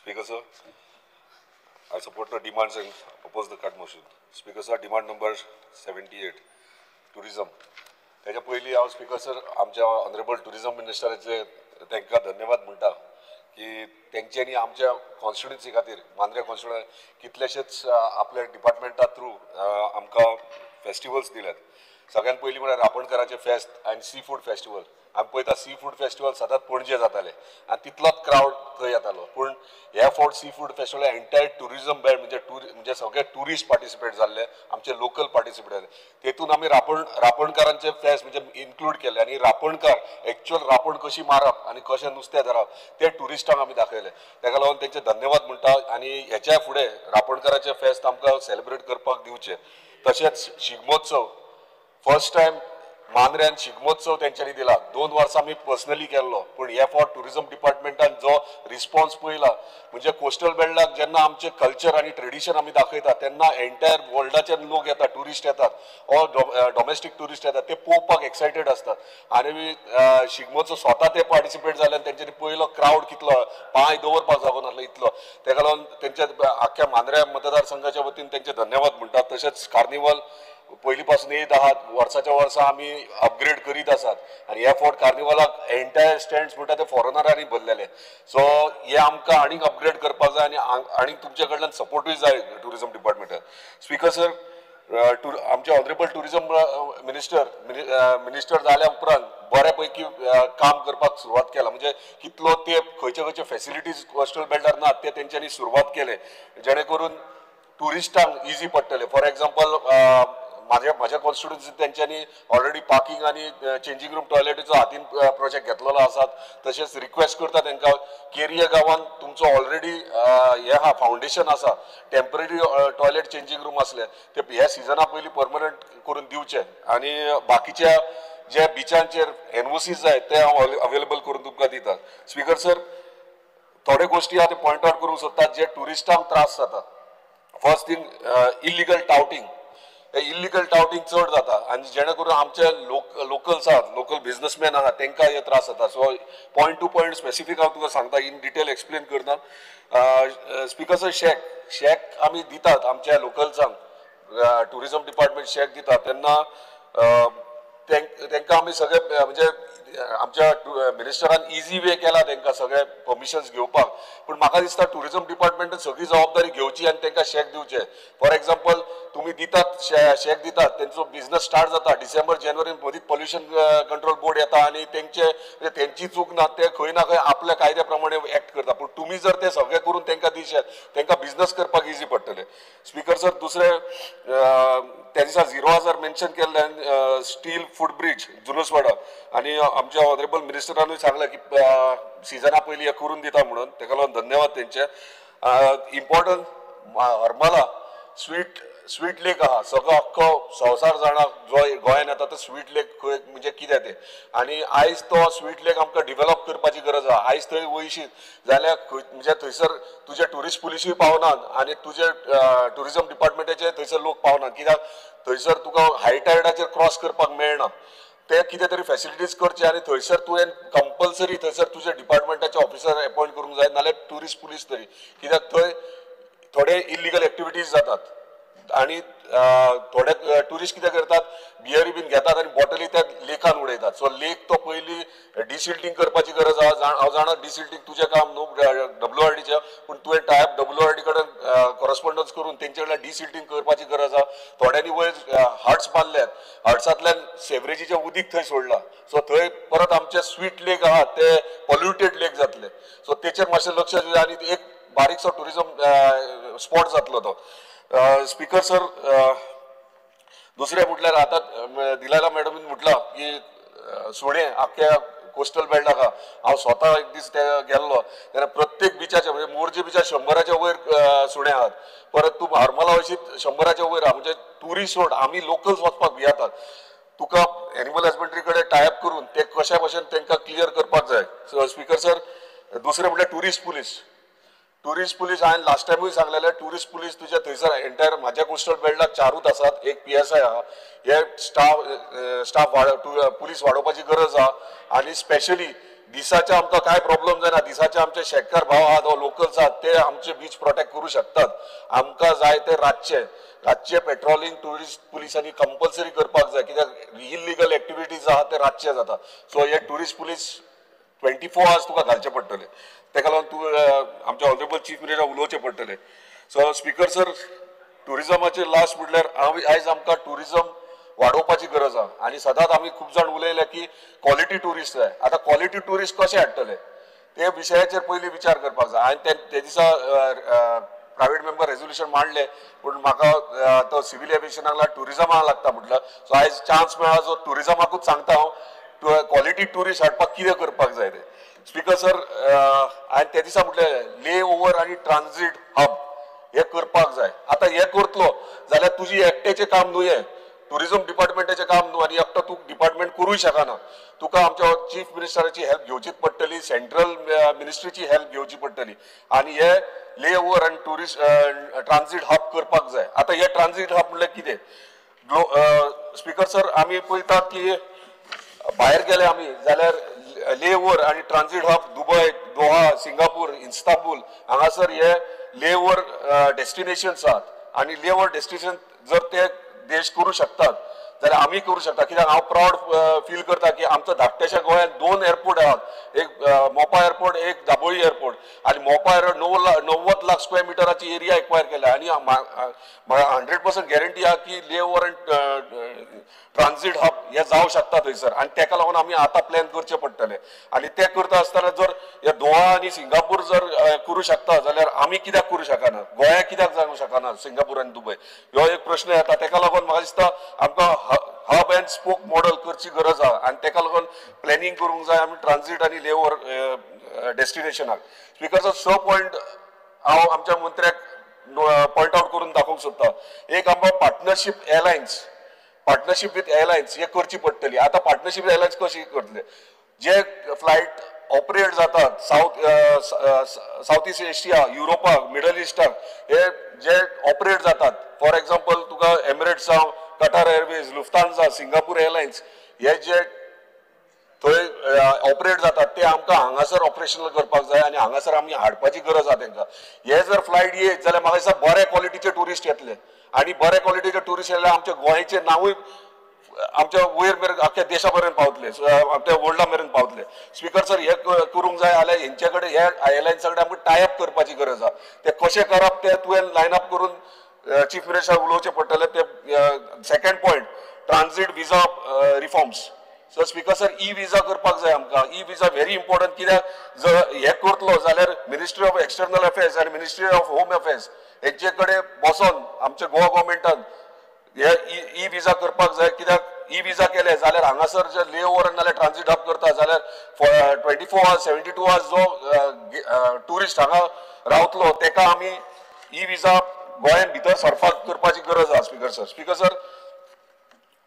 Speaker sir, I support the demands and oppose the cut motion. Speaker sir, demand number 78, tourism. तेच्या पयलीं हांव speaker sir आमच्या honourable tourism मिनिस्टराचे तांकां धन्यवाद म्हणटा की तेंच्यांनी आमच्या कॉन्स्टिट्युन्सी खातीर मांद्रे कॉन्स्टिट्युन्सी कितलेशेच आपल्या डिपार्टमेंटा थ्रू आमकां फेस्टिवल्स दिल्यात. सगळ्यात पयलीं म्हळ्यार रापणकाराचें फेस्त आनी सी फूड फेस्टिवल. आमी पळयता सी फूड फेस्टिवल सदांच पणजे जाताले आनी तितलोच क्रावड थंय येतालो, पूण ह्या फावट sea food festival entire tourism belt म्हणजे म्हणजे सगळे ट्युरिस्ट पार्टिसिपेट जाल्ले, आमचे लोकल पार्टिसिपेट जाले. तेतून आमी रापणकारांचे फेस्त म्हणजे इन्क्लूड केले आनी रापणकार एक्चुअल रापण कशी मारप आनी कशें नुस्तें धरप ते ट्युरिस्टांक आमी दाखयले. तेका लागून तेंचे धन्यवाद म्हणटा आनी हेच्या फुडें रापणकाराचें फेस्त आमकां सेलिब्रेट करपाक दिवचें. तशेंच शिगमोत्सव फर्स्ट टायम मांद्र्यान शिगमोत्सव तेंच्यांनी दिला. 2 वर्सां आमी पर्सनली केल्लो, पूण हे फावट ट्युरिझम डिपार्टमेंटान जो रिस्पॉन्स पळयला म्हणजे कोस्टल बेल्टाक जेन्ना आमचें कल्चर आनी ट्रेडिशन आमी दाखयता तेन्ना एंटायर वर्ल्डाचे लोक येतात, ट्युरिस्ट येतात ऑर डोमेस्टीक ट्युरिस्ट येतात, ते पळोवपाक एक्सायटेड आसतात. आनी शिगमोत्सव स्वता ते पार्टिसिपेट जाले आनी तेंच्यांनी पयलो क्रावड कितलो, पांय दवरपाक जागो नासलो इतलो. तेका लागून तेंच्या आख्ख्या मांद्र्या मतदारसंघाच्या वतीन तेंचे धन्यवाद म्हणटात. तशेंच कार्निवल पयलीं पासून येत आहात, वर्साच्या वर्सा आमी अपग्रेड करीत आसात आनी ह्या फावट कार्निवलाक एंटायर स्टँड्स म्हणटा ते फॉरेनरांनी भरलेले. सो हे आमकां आनीक अपग्रेड करपाक जाय आनी आनीक तुमचे कडल्यान सपोर्टूय जाय ट्युरिझम डिपार्टमेंटान. स्पीकर सर, आमचे ऑनरेबल ट्युरिझम मिनिस्टर जाल्या उपरांत बऱ्या पैकी काम करपाक सुरवात केला. म्हणजे कितलो ते खंयचे खंयचे फेसिलिटीज कोस्टल बेल्टार ना ते तेंच्यांनी सुरवात केले जेणे करून ट्युरिस्टांक इजी पडटले. फॉर एग्जाम्पल म्हाज्या कॉन्स्टिट्युन्सी तेंच्यांनी ऑलरेडी पार्किंग आनी चेंजींग रूम टॉयलेटीचो हातीन प्रोजेक्ट घेतलेलो आसात. तशेंच रिक्वेस्ट करता तेंकां केरिया गांवान तुमचो ऑलरेडी हे आहा फावंडेशन आसा, टेम्पररी टॉयलेट चेंजींग रूम आसले ते ह्या सिजना पयलीं परमनंट करून दिवचे आनी बाकीच्या जे बिचांचेर एनओसी जाय ते हांव अवेलेबल करून तुमकां दिता. स्पीकर सर, थोड्यो गोश्टी हांव ते पॉयंट आवट करूंक सोदता जे ट्युरिस्टांक त्रास जाता. First thing, illegal touting. Illegal touting चड जाता आनी जेणे करून आमचे लोकल्स आहात, लोकल बिजनसमॅन आहात तेंकां हे त्रास जाता. So point to point specific हांव तुका सांगता, इन डिटेल एक्सप्लेन करना. स्पीकर सर, शॅक आमी दितात आमच्या लोकल्सांक, ट्युरिझम डिपार्टमेंट शॅक दिता तेन्ना तेंकां आमी सगळे म्हणजे आमच्या मिनिस्टरान इजी वे केला तेंकां सगळे परमिशन्स घेवपाक, पूण म्हाका दिसता ट्युरिझम डिपार्टमेंटान सगळी जबाबदारी घेवची आनी तेंकां शॅक दिवचे. फॉर एग्जाम्पल तुमी दितात शॅक दितात, तेंचो बिजनस स्टार्ट जाता डिसेंबर जानेवारीन मदींच पोल्युशन कंट्रोल बोर्ड येता आनी तेंचे म्हणजे तेंची चूक ना, ते खंय ना खंय आपल्या कायद्या प्रमाणे एक्ट करता, पूण तुमी जर ते सगळे करून तेंकां दिशात तेंकां बिजनस करपाक इजी पडटलें. स्पीकर सर, दुसरें त्या दिसा 0 मेन्शन केल्ल्यान स्टील फूट ब्रिज जुनूसवाडा आनी आमच्या ऑनरेबल मिनिस्टरानूय सांगलें की सिजना पयलीं हें करून दिता म्हणून, तेका लागून धन्यवाद तेंचे. इम्पॉर्टंट हरमला स्वीट लेक आहा, सगळो अख्खो संवसार जाणा जो गोंयान येता तो स्वीट लेक खंय म्हणजे कितें तें, आनी आयज तो स्वीट लेक आमकां डिवेलप करपाची गरज आहा. आयज थंय वयशीत जाल्यार खंय म्हणजे थंयसर तुजे ट्युरिस्ट पुलिसूय पावनात आनी तुजे ट्युरिझम डिपार्टमेंटाचे थंयसर लोक पावनात, कित्याक थंयसर तुका हाय टायडाचेर क्रॉस करपाक मेळना. ते कितें तरी फेसिलिटीज करचे आनी थंयसर तुवें कंपल्सरी थंयसर तुजे डिपार्टमेंटाचे ऑफिसर अपॉयंट करूंक जाय, नाल्यार ट्युरिस्ट पुलीस तरी, कित्याक थंय थोडे इल्लिगल एक्टिविटीज जातात आनी थोडे ट्युरिस्ट कितें करतात, बियरी बीन घेतात आनी बॉटली त्या लेकान उडयतात. सो लेक तो पयलीं डिसिल्टींग करपाची गरज आहा. हांव जाणा डिसिल्टींग तुजें काम न्हू WRDचें, पूण तुवें टायप WRD कडेन कॉरस्पोंडन्स करून तेंचे कडल्यान डिसिल्टींग करपाची गरज आहा. थोड्यांनी वयर हट्स बांदल्यात, हट्सांतल्यान सेवरेजीचें उदीक थंय सोडलां, सो थंय परत आमचे स्वीट लेक आहा ते पॉल्युटेड लेक जातले. सो तेचेर मातशें लक्ष दिवचें आनी एक बारीकसो ट्युरिझम स्पॉट जातलो तो. स्पीकर सर, दुसरें म्हटल्यार आतां दिलायला मॅडमीन म्हटलां की सुणें आख्ख्या कोस्टल बेल्टाक आहा. हांव स्वता एक दीस ते गेल्लो तेन्ना प्रत्येक बिचाचे म्हणजे मोरजे बिचार 100 वयर सुणे आहात, परत तूं हरमला वयशीत 100 वयर आहा. म्हणजे ट्युरिस्ट सोड, आमी लोकल्स वचपाक भियेतात. तुका एनिमल हजबंड्री कडेन टायप करून ते कशा भशेन तांकां क्लियर करपाक जाय. स्पीकर सर, दुसरें म्हटल्यार ट्युरिस्ट पुलीस. ट्युरिस्ट पुलीस हांवें लास्ट टायमूय सांगलेलें, ट्युरिस्ट पुलीस तुज्या थंयसर एंटायर म्हाज्या कोस्टल बेल्टाक 4 आसात, एक PSI आहा. हे स्टाफ पुलीस वाडोवपाची गरज आहा आनी स्पेशली दिसाचे आमकां कांय प्रॉब्लम जायना. दिसाचे आमचे शेतकार भाव आहात वा लोकल्स आहात ते आमचे बीच प्रोटेक्ट करूं शकतात. आमकां जाय ते रातचे रातचे पेट्रोलिंग ट्युरिस्ट पुलिसांनी कंपल्सरी करपाक जाय, कित्याक इल्लिगल एक्टिविटीज आहा ते रातचे जाता. सो हे ट्युरिस्ट पुलीस 24 आवर्स तुका घालचे पडटले. तेका लागून तूं आमच्या ऑनरेबल चीफ मिनिस्टर उलोवचें पडटलें. सो स्पीकर सर, ट्युरिजमाचेर लास्ट म्हटल्यार आयज आमकां ट्युरिजम वाडोवपाची गरज आहा आनी सदांच आमी खूब जाण उलयले की क्वॉलिटी ट्युरिस्ट जाय. आतां क्वॉलिटी ट्युरिस्ट कशे हाडटले ते विशयाचेर पयलीं विचार करपाक जाय. हांवें ते दिसा प्रायवेट मेंबर रेजोल्युशन मांडलें, पूण म्हाका तो सिवील एविएशनाक लागता, ट्युरिजमाक लागता म्हटलं. सो आयज चान्स मेळ्ळा, सो ट्युरिजमाकूच सांगता हांव क्वॉलिटी ट्युरिस्ट हाडपाक कितें करपाक जाय तें. स्पीकर सर, हांवें ते दिसा म्हटलें ले ओवर आनी ट्रान्झीट हब हे करपाक जाय. आतां हें करतलो जाल्यार तुजी एकट्याचें काम न्हू, हें ट्युरिजम डिपार्टमेंटाचें काम न्हू आनी एकटो तूं डिपार्टमेंट करूंक शकना. तुका आमच्या चीफ मिनिस्टराची हेल्प घेवचीच पडटली, सेंट्रल मिनिस्ट्रीची हेल्प घेवची पडटली आनी हे ले ओवर आनी ट्युरिस्ट ट्रान्झीट हब करपाक जाय. आतां हे ट्रान्झीट हब म्हणल्यार कितें? स्पीकर सर, आमी पळयतात की भायर गेले आमी जाल्यार ले ओवर आनी transit hub Dubai, Doha, Singapore, Istanbul हांगासर हे ले ओवर डेस्टिनेशन्स आहात आनी ले ओवर डेस्टिनेशन जर ते देश करूं शकतात जाल्यार आमी करूं शकता. कित्याक हांव प्रावड फील करता की आमच्या धाकट्याशा गोंयांत 2 एअरपोर्ट आहात, एक मोपा एअरपोर्ट, एक दाबोळी एअरपोर्ट. आनी मोपा एअरपोर्ट 90 लाख स्क्वेअर मिटराची एरिया एक्वायर केल्या आनी 100% गॅरंटी आहा की ले ओवर आनी ट्रान्झीट हब हे जावं शकता थंयसर आनी तेका लागून आमी आतां प्लॅन करचें पडटलें. आनी तें करता आसतना जर हे दोहा आनी सिंगापूर जर करूं शकता जाल्यार आमी कित्याक करूं शकना, गोंया कित्याक जावंक शकना सिंगापूर आनी दुबय, हो एक प्रश्न येता. तेका लागून म्हाका दिसता आमकां हब अँड स्पोक मॉडल करची गरज आहा आनी तेका लागून प्लॅनिंग करूंक जाय आमी ट्रान्झीट आनी ले ओवर डेस्टिनेशनाक. स्पीकर सर, 6 पॉयंट हांव आमच्या मंत्र्याक पॉयंट आवट करून दाखोवंक सोदता. एक आमकां partnership airlines, partnership with airlines हे करची पडटली. आतां पार्टनरशीप एअरलायन्स कशी करतले? जे फ्लायट ऑपरेट जातात सावथ इस्ट एशिया, युरोपाक, मिडल इस्टाक, हे जे ऑपरेट जातात, फॉर एग्जाम्पल तुका एमिरेट्स जावं, Qatar Airways, Lufthansa, Singapore Airlines, हे जे थंय ऑपरेट जातात ते आमकां हांगासर ऑपरेशनल करपाक जाय आनी हांगासर आमी हाडपाची गरज आहा तेंकां. हे जर फ्लायट येत जाल्यार म्हाका दिसता बरे क्वॉलिटीचे ट्युरिस्ट येतले आनी बरे क्वॉलिटीचे ट्युरिस्ट येयल्यार आमच्या गोंयचें नांवूय आमच्या वयर मेरेन आख्या देशा मेरेन पावतले, आमच्या वर्ल्डा मेरेन पावतले. स्पीकर सर, हे करूंक जाय जाल्यार हेंचे कडेन, ह्या एअरलायन्सा कडेन आमकां टाय अप करपाची गरज आहा. ते कशें करप तें तुवें लायन अप करून चीफ मिनिस्टर उलोवचें पडटलें. ते second point, transit visa reforms. So speaker sir, e visa करपाक जाय आमकां. ई विजा व्हेरी इम्पॉर्टंट, कित्याक जर हें करतलो जाल्यार मिनिस्ट्री ऑफ एक्सटर्नल अफेर्स आनी मिनिस्ट्री ऑफ होम अफेर्स हेंचे कडेन बसोन आमच्या गोवा गव्हर्मेंटान हे ई विजा करपाक जाय. कित्याक ई विजा केले जाल्यार हांगासर जे ले ओवर नाल्यार ट्रान्झीट हब करता जाल्यार 24 आवर्स 72 आवर्स जो ट्युरिस्ट हांगा रावतलो तेका आमी ई विजा गोंयांत भितर सरपाक करपाची गरज आहा. स्पीकर सर, स्पीकर सर,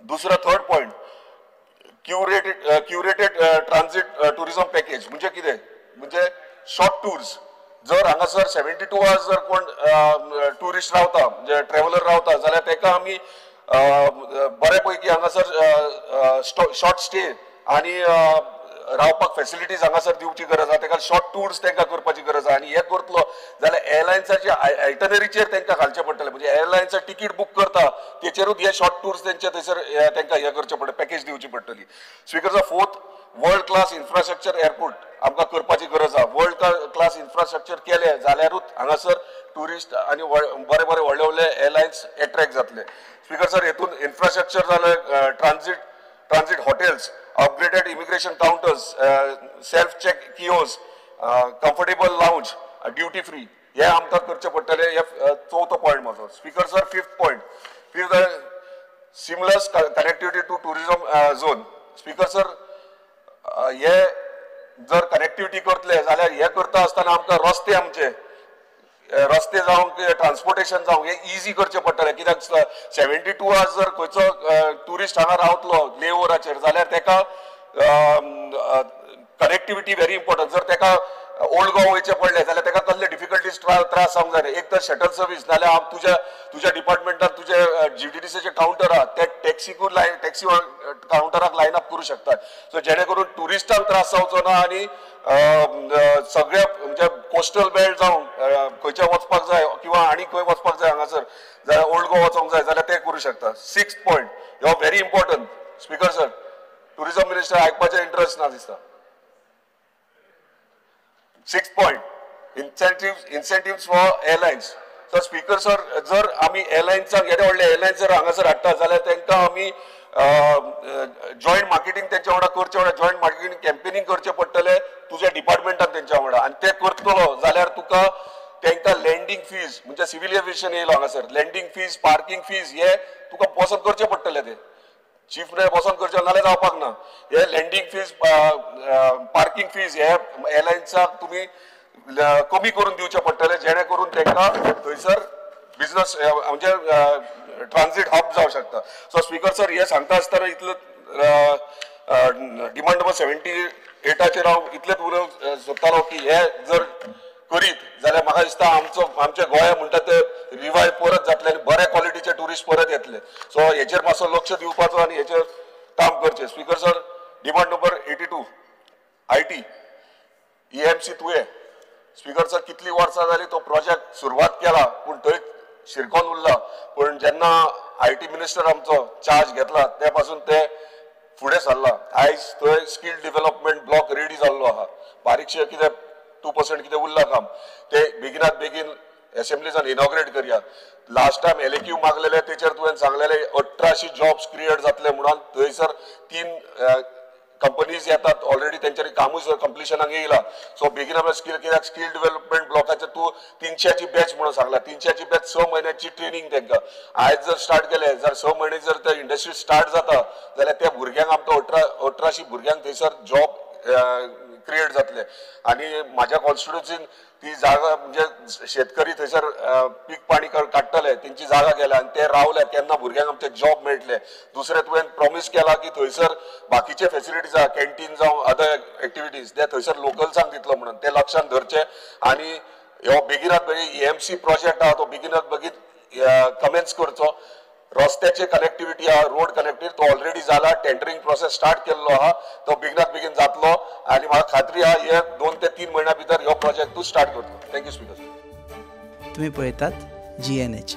दुसरो third point, curated transit tourism package. म्हणजे कितें? म्हणजे शॉर्ट टूर्स. जर हांगासर 72 आवर्स जर कोण ट्युरिस्ट रावता, म्हणजे ट्रॅव्हलर रावता जाल्यार तेका आमी बरे पैकी हांगासर शॉर्ट स्टे आनी रावपाक फेसिलिटीज हांगासर दिवची गरज आहा. तेका शॉर्ट टूर्स तेंकां करपाची गरज आहा आनी हें करतलो जाल्यार एअरलायन्साच्या आयटनरीचेर तेंकां घालचें पडटलें. म्हणजे एअरलायन्सा तिकीट बूक करता तेचेरूच हे शॉर्ट टूर्स तेंचे थंयसर तेंकां हें करचें पडटलें, पॅकेज दिवची पडटली. Speaker sir, fourth, world class infrastructure airport आमकां करपाची गरज आहा. वर्ल्ड क्लास इन्फ्रास्ट्रक्चर केलें जाल्यारूच हांगासर ट्युरिस्ट आनी बरे बरे व्हडले व्हडले एअरलायन्स एट्रॅक्ट जातले. स्पीकर सर, हेतून इन्फ्रास्ट्रक्चर जालें, transit hotels, upgraded immigration counters, self check kiosks, comfortable lounge, duty free, हे आमकां करचें पडटलें. हे चवथो पॉयंट म्हजो. Speaker sir, fifth point, fifth seamless connectivity to tourism zone. Speaker sir, हे जर कनेक्टिविटी करतले जाल्यार हे करता आसतना आमकां रस्ते, आमचे रस्ते जावं ट्रान्सपोर्टेशन जावं, हे इजी करचें पडटलें. कित्याक 72 आवर्स जर खंयचो ट्युरिस्ट हांगा रावतलो ले ओवराचेर जाल्यार तेका कनेक्टिविटी व्हेरी इम्पॉर्टंट. जर तेका ओल्ड गोवा वयचें पडलें जाल्यार ताका कसले डिफिकल्टीज त्रास जावंक जाय. एक तर शटल सर्वीस, नाल्यार तुज्या तुज्या डिपार्टमेंटान तुजे जीटीडीसीचे कावंटर आहा ते टॅक्सीकूय लायन टॅक्सी कावंटराक लायन अप करूं शकतात. सो जेणे करून ट्युरिस्टांक त्रास जावचो ना आनी सगळे म्हणजे कोस्टल बेल्ट जावं खंयच्या वचपाक जाय किंवा आनी खंय वचपाक जाय हांगासर जाल्यार ओल्ड गोवा वचोंक जाय जाल्यार ते करूं शकता. सिक्स पॉयंट हो very important speaker sir, tourism minister आयकपाचें interest ना दिसता. Six point incentives for airlines. So speaker sir, जर आमी एअरलायन्सांक येदे व्हडले एअरलायन्स जर हांगासर हाडटा जाल्यार तांकां आमी जॉयंट मार्केटींग तेंच्या वांगडा करचे वांगडा जॉयंट मार्केटींग कॅम्पेनींग करचें पडटलें तुज्या डिपार्टमेंटान तेंच्या वांगडा आनी ते करतलो जाल्यार तुका तांकां लँडींग फीज म्हणजे सिवील एविएशन येयलो हांगासर लँडींग फीज पार्किंग फीज हे तुका बसोन करचें पडटलें. ते चीफ बसोन करचें नाल्यार जावपाक ना. हे लँडींग फीज पार्किंग फीज हे एअरलायन्साक तुमी कमी करून दिवचें पडटलें जेणे करून तांकां थंयसर बिजनस म्हणजे ट्रान्झीट हब जावं शकता. सो स्पीकर सर, हे सांगता आसतना इतलें डिमांड नंबर 78 हांव इतलेंच उलोवंक सोदतालो की हे जर करीत जाल्यार म्हाका दिसता आमचो आमच्या गोंया म्हणटा ते रिवायव परत जातले आनी बऱ्या क्वॉलिटीचे ट्युरिस्ट परत येतले. सो हेचेर मातसो लक्ष दिवपाचो आनी हेचेर काम करचें. Speaker sir, demand number 82 IT EMC तुवें. स्पीकर सर, कितली वर्सां जाली तो प्रोजेक्ट सुरवात केला पूण थंय शिरकोन उरला. पूण जेन्ना IT minister आमचो चार्ज घेतला ते पासून ते फुडें सरला. आयज थंय स्कील डेव्हलपमेंट ब्लॉक रेडी जाल्लो आहा. बारीकशें कितें 2% कितें उरला काम ते बेगिनात बेगीन एसेंब्लीजान इनॉग्रेट करया. लास्ट टायम LAQ मागलेले तेचेर तुवें सांगलेले 1800 जॉब्स क्रिएट जातले म्हणून थंयसर 3 कंपनीज येतात ऑलरेडी तेंच्यांनी कामूय कंप्लिशनाक येयला. सो बेगीन आपल्या स्कील कित्याक स्कील डेव्हलपमेंट ब्लॉकाचेर तूं 300ची बॅच म्हणून सांगला. 300ची बॅच 6 म्हयन्याची ट्रेनींग तांकां आयज जर स्टार्ट केले जर 6 म्हयने जर ते इंडस्ट्री स्टार्ट जाता जाल्यार त्या भुरग्यांक आमकां 1800 भुरग्यांक थंयसर जॉब क्रिएट जातले. आनी म्हाज्या कॉन्स्टिट्युन्सीन ती जागा म्हणजे शेतकरी थंयसर पीक पाणी काडटले तेंची जागा गेल्या आनी ते रावले केन्ना भुरग्यांक आमचे जॉब मेळटले. दुसरें तुवें प्रॉमीस केला की थंयसर बाकीचे फेसिलिटीज आहा कॅन्टीन जावं अदर एक्टिविटीज ते थंयसर लोकल्सांक दितलो म्हणून ते लक्षांत धरचे. आनी हो बेगिनात बेगीन EMC project आहा तो बेगिनात बेगीन कमेन्स करचो. रस्त्याचे कनेक्टिविटी आहा रोड कनेक्टिविटी तो ऑलरेडी जाला, टेंडरिंग प्रोसेस स्टार्ट केल्लो आहा तो बेगिनात बेगीन जातलो आनी म्हाका खात्री आहा हे 2 ते 3 म्हयन्या भितर हो प्रोजेक्ट तूं स्टार्ट करतलो. Thank you speaker. तुमी पळयतात GNH.